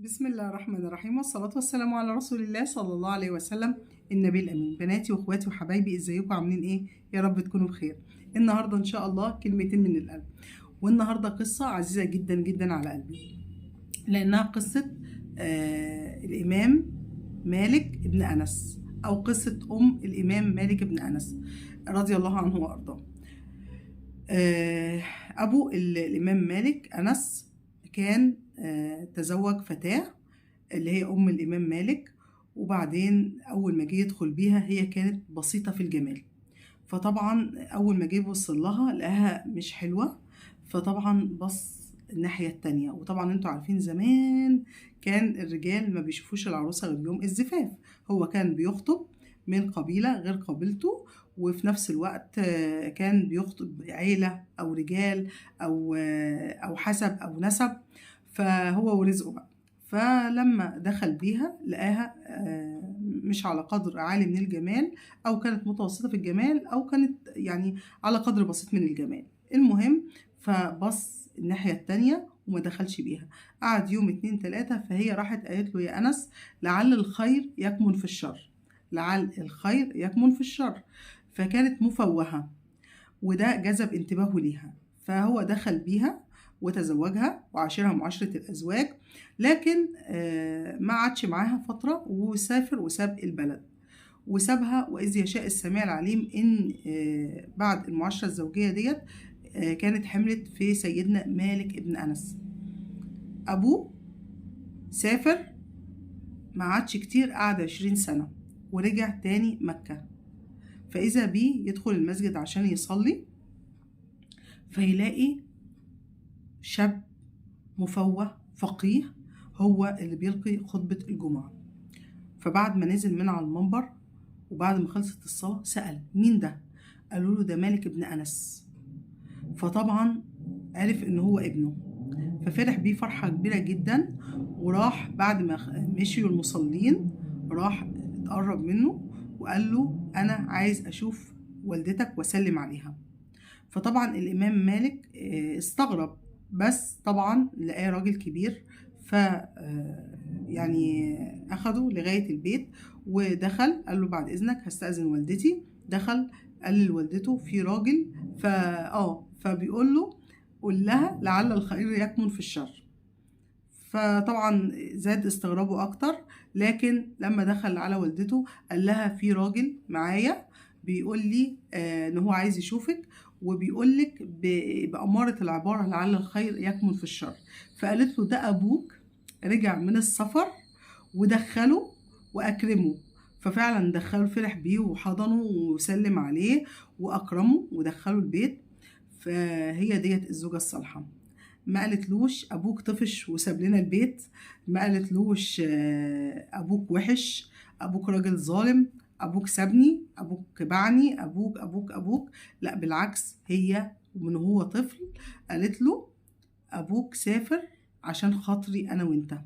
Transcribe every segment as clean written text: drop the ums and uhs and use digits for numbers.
بسم الله الرحمن الرحيم، والصلاة والسلام على رسول الله صلى الله عليه وسلم النبي الأمين. بناتي واخواتي وحبايبي، ازيكم عاملين ايه؟ يا رب تكونوا بخير. النهارده ان شاء الله كلمتين من القلب، والنهارده قصة عزيزة جدا جدا على قلبي، لأنها قصة الإمام مالك ابن أنس، أو قصة أم الإمام مالك ابن أنس رضي الله عنه وأرضاه. أبو الإمام مالك أنس كان تزوج فتاة اللي هي أم الإمام مالك، وبعدين أول ما جه يدخل بيها هي كانت بسيطة في الجمال، فطبعا أول ما جه يبص لها لقاها مش حلوة، فطبعا بص الناحية التانية. وطبعا انتوا عارفين زمان كان الرجال ما بيشوفوش العروسة غير يوم الزفاف، هو كان بيخطب من قبيلة غير قبيلته، وفي نفس الوقت كان بيخطب عيلة أو رجال أو حسب أو نسب، فهو ورزقه بقى. فلما دخل بيها لقاها مش على قدر عالي من الجمال، أو كانت متوسطة في الجمال، أو كانت يعني على قدر بسيط من الجمال. المهم فبص الناحية التانية وما دخلش بيها، قعد يوم 2 3، فهي راحت قالت له يا أنس لعل الخير يكمن في الشر، لعل الخير يكمن في الشر. فكانت مفوهة، وده جذب انتباهه ليها، فهو دخل بيها وتزوجها وعاشرها معاشرة الأزواج، لكن ما عادش معاها فترة، وسافر وساب البلد وسابها. وإذ يشاء السميع العليم إن بعد المعاشرة الزوجية ديت كانت حملت في سيدنا مالك ابن أنس. أبوه سافر ما عادش كتير، قعد 20 سنة ورجع تاني مكة. فإذا بيه يدخل المسجد عشان يصلي، فيلاقي شاب مفوه فقيه هو اللي بيلقي خطبة الجمعة. فبعد ما نزل من على المنبر وبعد ما خلصت الصلاة سأل مين ده؟ قالوا له ده مالك ابن أنس. فطبعا عرف ان هو ابنه، ففرح بيه فرحة كبيرة جدا، وراح بعد ما مشيوا المصلين راح اتقرب منه وقال له انا عايز اشوف والدتك واسلم عليها. فطبعا الامام مالك استغرب، بس طبعا لقاه راجل كبير، ف يعني اخده لغاية البيت ودخل، قال له بعد اذنك هستأذن والدتي. دخل قال لوالدته في راجل، فبيقول له قول لها لعل الخير يكمن في الشر. فطبعا زاد استغرابه اكتر، لكن لما دخل على والدته قال لها في راجل معايا بيقول لي ان هو عايز يشوفك، وبيقول لك بأمارة العبارة لعل الخير يكمن في الشر. فقالت له ده أبوك رجع من السفر ودخله وأكرمه. ففعلا دخله، فرح بيه وحضنه وسلم عليه وأكرمه ودخله البيت. فهي ديت الزوجة الصالحة. ما قالتلوش أبوك طفش وساب لنا البيت، ما قالتلوش أبوك وحش، أبوك راجل ظالم، أبوك سابني، أبوك باعني، أبوك أبوك أبوك. لا بالعكس، هي من هو طفل قالت له أبوك سافر عشان خاطري أنا وإنت.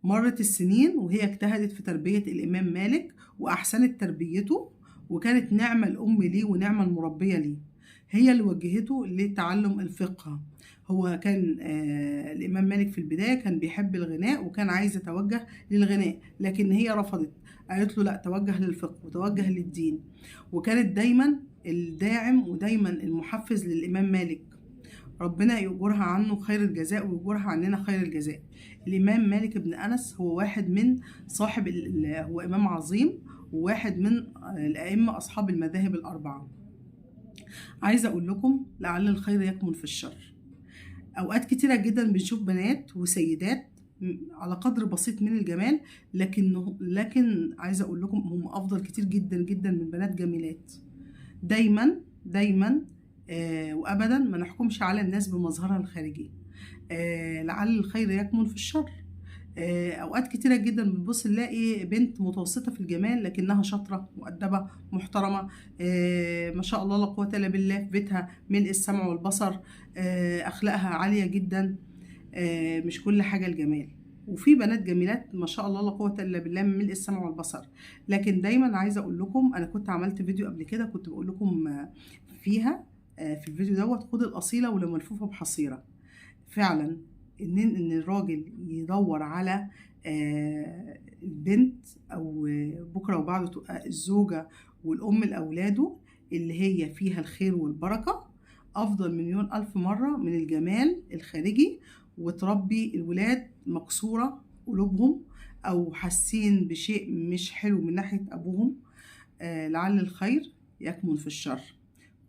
مرت السنين وهي اجتهدت في تربية الإمام مالك وأحسنت تربيته، وكانت نعمة الأم ليه ونعمة المربية ليه. هي اللي وجهته لتعلم الفقه. هو كان الإمام مالك في البداية كان بيحب الغناء وكان عايز يتوجه للغناء، لكن هي رفضت، قالت له لا، توجه للفقه وتوجه للدين. وكانت دايما الداعم ودايما المحفز للإمام مالك. ربنا يجورها عنه خير الجزاء ويجورها عننا خير الجزاء. الإمام مالك بن أنس هو واحد من صاحب هو إمام عظيم وواحد من الأئمة أصحاب المذاهب الأربعة. عايزة أقول لكم لعل الخير يكمن في الشر. أوقات كتيرة جدا بنشوف بنات وسيدات على قدر بسيط من الجمال، لكن عايزة أقول لكم هم أفضل كتير جدا جدا من بنات جميلات. دايما دايما وأبدا ما نحكمش على الناس بمظهرها الخارجي. لعل الخير يكمن في الشر. أوقات كتيرة جدا بنبص نلاقي بنت متوسطة في الجمال لكنها شاطرة مؤدبة محترمة، ما شاء الله لا قوة إلا بالله، في بيتها ملء السمع والبصر، أخلاقها عالية جدا. مش كل حاجة الجمال. وفي بنات جميلات ما شاء الله لا قوة إلا بالله من ملء السمع والبصر. لكن دايما عايزة أقول لكم، أنا كنت عملت فيديو قبل كده كنت بقول لكم فيها في الفيديو دوت خد الأصيلة ولو ملفوفة بحصيرة. فعلا ان الراجل يدور على البنت او بكره وبعده تبقى الزوجة والام لاولاده اللي هي فيها الخير والبركة، افضل مليون الف مرة من الجمال الخارجي، وتربي الولاد مكسورة قلوبهم او حاسين بشيء مش حلو من ناحية ابوهم. لعل الخير يكمن في الشر.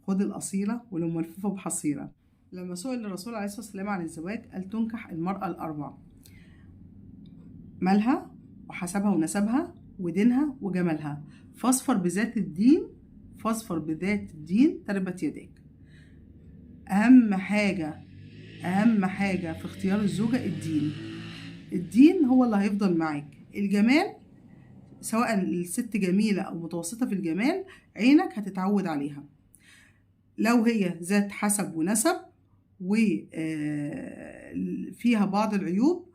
خد الاصيلة ولو ملفوفه بحصيره. لما سئل الرسول عليه الصلاة والسلام عن الزواج قال تنكح المراة الاربع: مالها وحسبها ونسبها ودينها وجمالها، فاظفر بذات الدين، فاظفر بذات الدين تربت يداك. اهم حاجة، اهم حاجة في اختيار الزوجة الدين. الدين هو اللي هيفضل معاك. الجمال سواء الست جميلة او متوسطه في الجمال عينك هتتعود عليها. لو هي ذات حسب ونسب وفيها بعض العيوب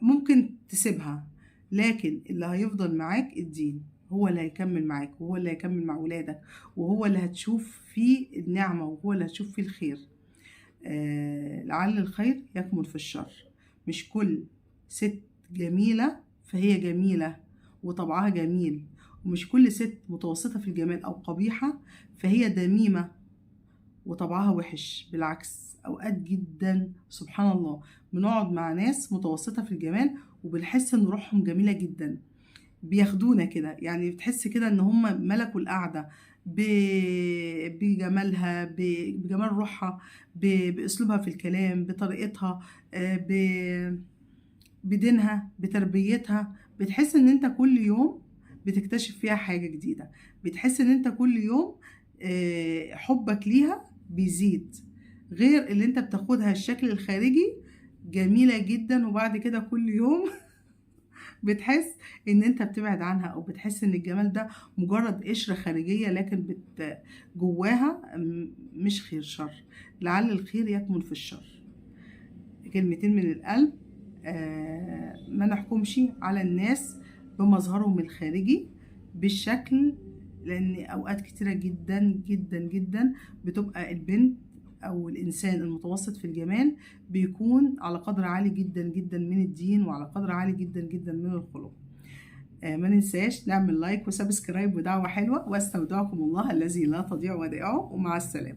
ممكن تسيبها، لكن اللي هيفضل معاك الدين، هو اللي هيكمل معاك، وهو اللي هيكمل مع ولادك، وهو اللي هتشوف فيه النعمة، وهو اللي هتشوف فيه الخير. لعل الخير يكمن في الشر. مش كل ست جميلة فهي جميلة وطبعها جميل، ومش كل ست متوسطة في الجمال أو قبيحة فهي دميمة وطبعها وحش. بالعكس، أوقات جدا سبحان الله بنقعد مع ناس متوسطة في الجمال وبنحس إن روحهم جميلة جدا، بياخدونا كده، يعني بتحس كده إن هم ملكوا القعدة بجمالها، بجمال روحها، بأسلوبها في الكلام، بطريقتها، بدينها، بتربيتها. بتحس إن أنت كل يوم بتكتشف فيها حاجة جديدة، بتحس إن أنت كل يوم حبك ليها بيزيد، غير اللي انت بتاخدها الشكل الخارجي جميلة جدا، وبعد كده كل يوم بتحس ان انت بتبعد عنها، او بتحس ان الجمال ده مجرد قشرة خارجية، لكن جواها مش خير شر. لعل الخير يكمن في الشر. كلمتين من القلب. ما نحكمش على الناس بمظهرهم الخارجي بالشكل، لان اوقات كتيرة جدا جدا جدا بتبقى البنت او الانسان المتوسط في الجمال بيكون على قدر عالي جدا جدا من الدين، وعلى قدر عالي جدا جدا من الخلق. ما ننساش نعمل like و subscribe ودعوة حلوة، واستودعكم الله الذي لا تضيع ودائعه، ومع السلامة.